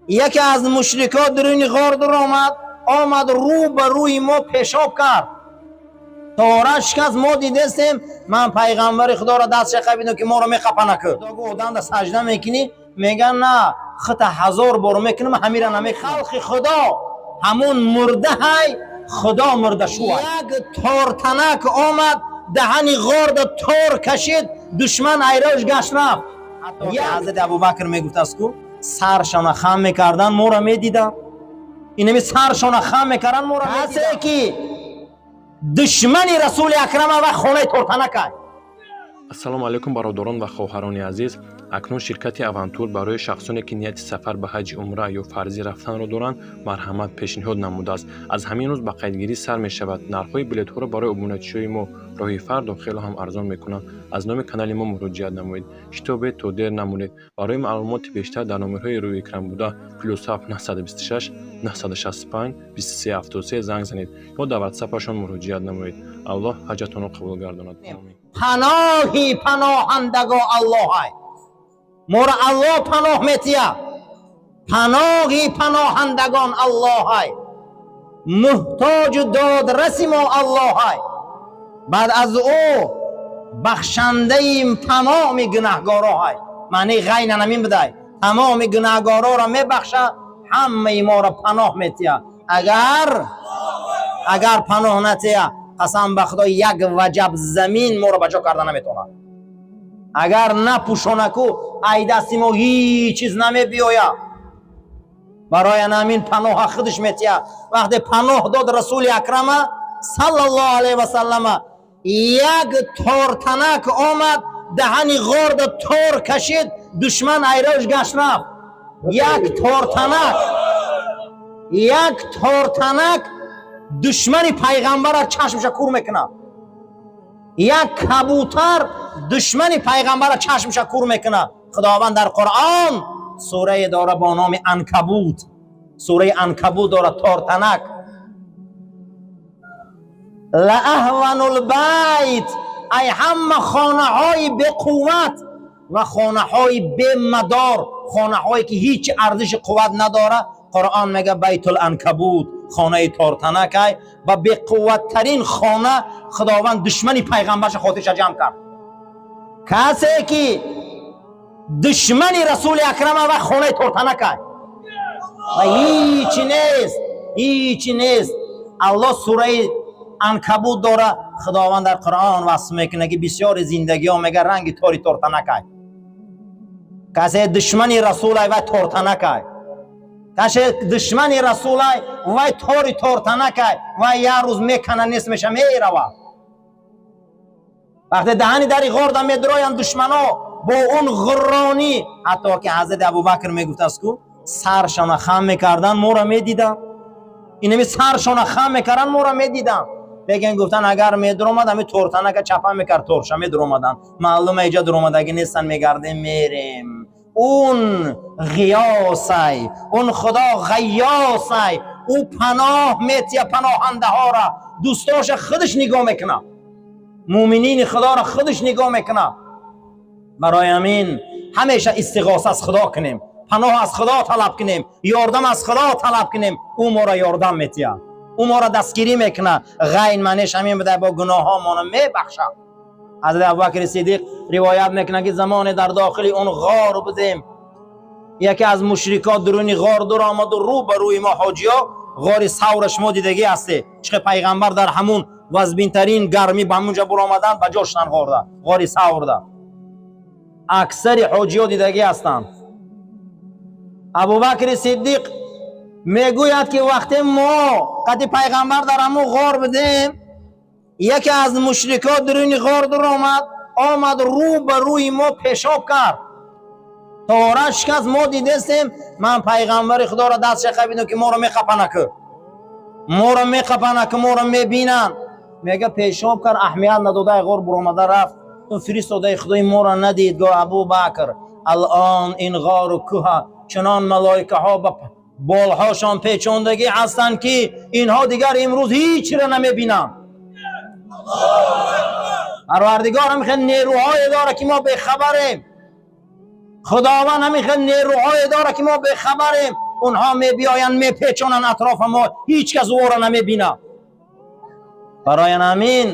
Яке аз мушрикот даруни ғор даромад, омад, рӯ ба рӯи мо пешоб кард. Тора шикаст, мо дидестем. Ман пайғамбари Худоро дастша қабидам, ки моро меқапана. Ку одамда сажда мекунӣ, меган: «На, хита ҳазор бор мекунам, ҳамира наме». Халқи Худо ҳамун мурда ҳай, Худо мурдашӯ. Як тортанак омад, даҳани ғорда тор кашид, душман айрош гашт, рафт. Ҳазрати Абубакр мегуфтааст, ку саршона хам мекардан, моро медидам. Инами саршона хам мекардан, моро. Касе ки душмани Расули Акрама ва хонаи тортанакай. Ассалому алайкум, бародарон ва хоҳарони азиз! Акнун ширкати «Авантур» барои шахсоне, ки нияти сафар ба ҳаҷи умра ё фарзӣ рафтанро доранд, марҳамат пешниҳод намудааст. Аз ҳамин рӯз ба қайдгирӣ сар мешавад. Нархҳои билетҳоро барои обуначиҳои мо роҳи фардо хело ҳам арзон мекунанд. Аз номи канали мо муроҷиат намоед, шитобед, то дер намонед. Барои маълумоти бештар дар номерҳои рӯи экран буда +7 926 965 23 73 занг занед ё дар ватсапашон муроҷиат намоед. Аллоҳ ҳаҷатонро қабул гардонад, омин. Паноҳи паноҳандаго Аллоҳай. Моро Аллоҳ паноҳ метия. Паноҳи паноҳандагон Аллоҳай. Муҳтоҷу додраси мо Аллоҳай. Баъд аз ӯ бахшандаи тамоми гунаҳгороҳай. Маънии ғайнан ҳамин будай: тамоми гунаҳгороро мебахша, ҳамаи моро паноҳ метия. Агар паноҳ натия, қасам ба Худо, як ваҷаб замин моро ба ҷо карда наметавонад. Агар напӯшонаку, ай дасти мо ҳеҷ чиз намебиёяд. Барои ҳамин паноҳа худаш метия. Вақте паноҳ дод Расули Акрама саллаллоҳу алайҳи васаллама, як тортанак омад, даҳани ғорда тор кашид, душман айрош гашт, рафт. Як тортанак, як тортанак душмани пайғамбара чашмша кур мекунад. Як кабутар душмани пайғамбара чашмша кур мекунад. Худованд дар Қуръон сурае дора бо номи Анкабут. Сураи Анкабут дора, тортанак. Лааҳванул байт, ай ҳама хонаҳои беқувват ва хонаҳои бемадор, хонаҳое ки ҳеҷ арзиши қувват надора, Қуръон мега: байтул анкабут, хонаи тортанакай. Ва беқувваттарин хона Худованд душмани пайғамбарша хотирша ҷамъ кард. Касе ки душмани Расули Акрама ва хонаи тортанакай ва ҳичи нест, ҳичи нест. Аллоҳ сураи Анкабут дора. Худованд дар Қуръон васф мекунад, ки бисёри зиндагиҳо, мега, ранги тори тортанакай. Касе душмани расулай, вай тортанакай. Касе душмани расулай, вай тори тортанакай. Вай як рӯз мекана, нест меша, мерава. Вақте даҳани дари ғорда медроянд душмано бо он ғурронӣ, ҳатто ки ҳазрати Абубакр мегуфтааст, ку саршона хам мекардан, моро медидам. Инами саршона хам мекардан, моро медидам. Лекин гуфтан, агар медуромад, ҳами тортанака чапа мекард, торша медуромадан. Маълума, иҷа дуромадагӣ нестан, мегардем, мерем. Он ғиёсай, он Худо ғайёсай, ӯ паноҳ метия паноҳандаҳоро, дӯстоша худаш нигоҳ мекунад, муъминини Худоро худаш нигоҳ мекунад. Барои ҳамин ҳамеша истиғоса аз Худо кунем, паноҳ аз Худо талаб кунем, ёрдам аз Худо талаб кунем. Ӯ моро ёрдам метиҳад, ӯ моро дастгирӣ мекунад. Ғайн маънеш ҳамин буда, бо гуноҳҳо моно мебахшад. Ҳазрати Абубакри Сидиқ ривоят мекунад, ки замоне дар дохили он ғор будем, яке аз мушрикот дуруни ғор дур омаду рӯ ба рӯи мо. Ҳоҷиё, ғори Савра шумо дидагӣ ҳасте, чӣ пайғамбар дар ҳамун вазбинтарин гармӣ ба ҳамунҷа буромаданд, ба ҷо шудан. Ғорда, ғори Саврда аксари ҳоҷиё дидагӣ ҳастанд. Абубакри Сиддиқ мегӯяд, ки вақте мо қади пайғамбар дар ҳамун ғор будем, яке аз мушрикот дуруни ғор дур омад, омад, рӯ ба рӯи мо пешоб кард, тора шикаст, мо дидестем. Ман пайғамбари Худоро дастша қабидам, ки моро меқапанаку, моро меқапанаку, моро мебинанд. Мега, пешоб кард, аҳамият надодаи ғор буромада рафт. Ту фиристодаи Худои моро надид. Го Абубакр: «Алон ин ғору кӯҳа чунон малоикаҳо ба болҳошон печондагӣ ҳастанд, ки инҳо дигар имрӯз ҳичро намебинанд». Парвардигор ҳамин хел нерӯҳое дорад, ки мо бехабарем. Худованд ҳамин хел нерӯҳое дорад, ки мо бехабарем. Онҳо мебиёянд, мепечонанд атрофа мо, ҳеҷ кас ӯро намебинад. Барои ҳамин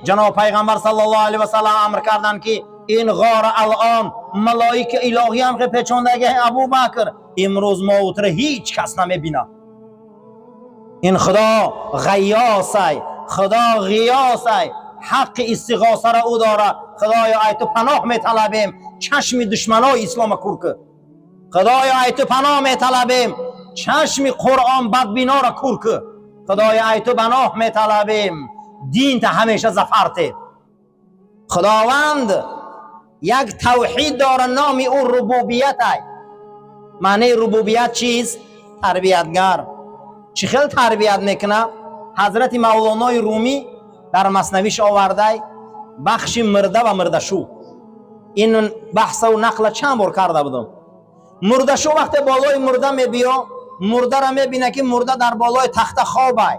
ҷаноб пайғамбар саллаллоҳу алайҳи васаллам амр карданд, ки ин ғор алон малоика илоҳӣ ҳам печондаги. Абубакр, имрӯз мо утра ҳеҷ кас намебинад. Ин Худо ғайёсай, Худо ғиёсай, ҳаққи истиғосара ӯ дора. Худоё, ай ту паноҳ металабем, чашми душманои ислома кур кӣ. Худоё, ай ту паноҳ металабем, чашми Қуръон бадбинора кур кӣ. Худоё, ай ту паноҳ металабем, динта ҳамеша зафар те. Худованд як тавҳид дора, номи ӯ рубубиятай. Маънеи рубубият чист? Тарбиятгар. Чӣ хел тарбият мекунад? Ҳазрати Мавлонои Румӣ дар Маснавиш овардай бахши мирда ва мирдашу. Ин баҳсаву нақла чанд бор карда будам. Мурдашу вақте болои мурда мебиё, мурдара мебина, ки мурда дар болои тахта хобай.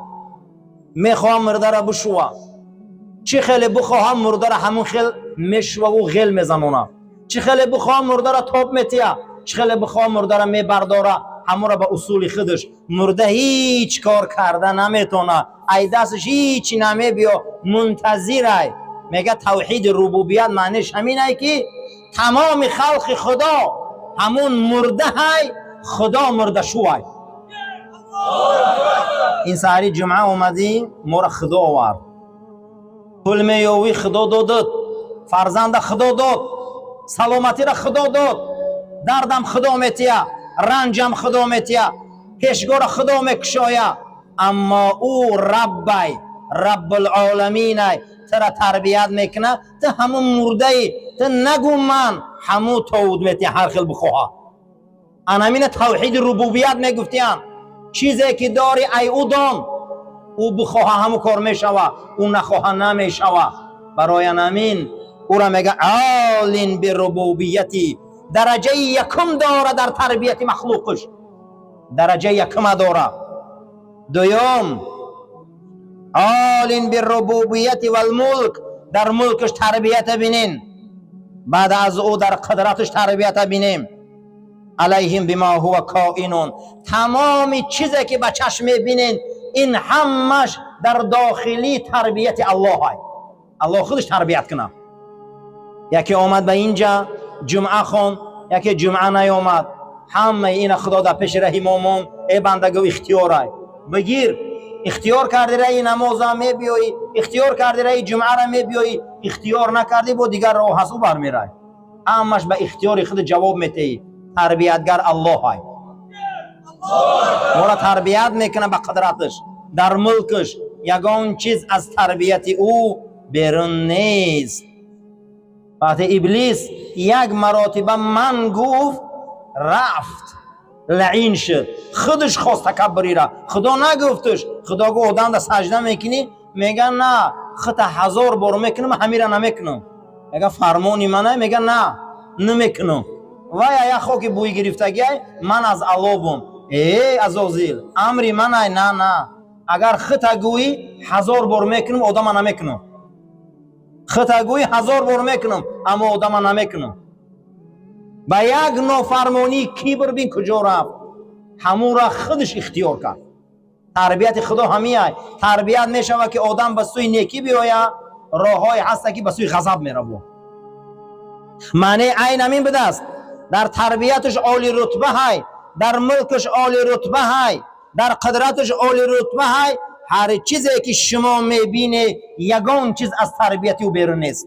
Мехоҳам мурдара бишува. Чӣ хеле бихоҳам, мурдара ҳамун хел мешуваву ғел мезанона. Чӣ хеле бихоҳам, мурдара тоб метия. Чӣ хеле бихоҳам, мурдара мебардора, ҳамура ба усули худаш. Мурда ҳеҷ кор карда наметона, ай дасташ ҳичи намебиё, мунтазирай. Мега, тавҳиди рубубият маъниш ҳаминай, ки тамоми халқи Худо ҳамун мурдаҳай, Худо мурдашувай. Ин саҳари ҷумъа омадӣ, моро Худо овард. Пул меёвӣ, Худо додад. Фарзанда Худо дод, саломатиро Худо дод, дардам Худо метия, ранҷам Худо метия, пешгоҳро Худо мекушоя. Аммо ӯ Раббай, Раббулоламинай, тара тарбият мекуна. Ту ҳамун мурдаи, ту нагӯ ман ҳамун товуд метия, ҳар хел бихоҳа. Анамина тавҳиди рубубият мегуфтиянд. Чизе ки дори, ай ӯ дон. Ӯ бихоҳа, ҳамун кор мешава, ӯ нахоҳа, намешава. Барои анамин ӯра мега олин бирубубияти. Дараҷаи якум дора дар тарбияти махлуқш, дараҷаи якума дора. Дуюм, олин бирубубияти валмулк, дар мулкш тарбията бинин. Баъд аз ӯ дар қудраташ тарбията бинем. Алайҳим бима ҳува коинун, тамоми чизе ки ба чашм мебинен, ин ҳамаш дар дохилии тарбияти Аллоҳай. Аллоҳ худаш тарбият кунад. Яке омад ба инҷа, ҷумъа хон, яке ҷумъа наёмад. Ҳамаи ина Худо дар пеши раҳи мо монд. Э бандагу, ихтиёрай бигир. Ихтиёр карди, раи намоза мебиёӣ, ихтиёр карди, раи ҷумъара мебиёӣ, ихтиёр накардӣ, бо дигар роҳ ҳаст, ӯ бармерай. Ҳамаш ба ихтиёри худ ҷавоб метаҳӣ. Тарбиятгар Аллоҳай, моро тарбият мекунад ба қудраташ, дар мулкаш. Ягон чиз аз тарбияти ӯ берун нест. Вақте Иблис як маротиба «ман» гуфт, рафт, лаъин шуд. Худаш хост такаббурира, Худо нагуфташ. Худо гуфт: «Одамда сажда мекунӣ?» Мега: «На, хута ҳазор бор мекунам, ҳамира намекунам». Мега: «Фармони мана». Мега: «На, намекунам». Вай як хоки бӯй гирифтагиай, ман аз Алло бум. Э Азозил, амри манай. На, на, агар хута гӯӣ, ҳазор бор мекунам, одама намекунам. Хута гӯӣ, ҳазор бор мекунам, аммо одама намекунам. Ба як нофармонии кибр бин куҷо рафт. Ҳамонра худаш ихтиёр кард. Тарбияти Худо ҳамияй. Тарбият мешавад, ки одам ба сӯи некӣ биёяд, роҳҳое ҳаста, ки ба сӯи ғазаб меравад. Маънеи айн ҳамин будааст: дар тарбияташ оли рутба ҳай, дар мулкаш оли рутба ҳай, дар қудраташ оли рутба ҳай. Ҳар чизе ки шумо мебине, ягон чиз аз тарбияти ӯ берун нест.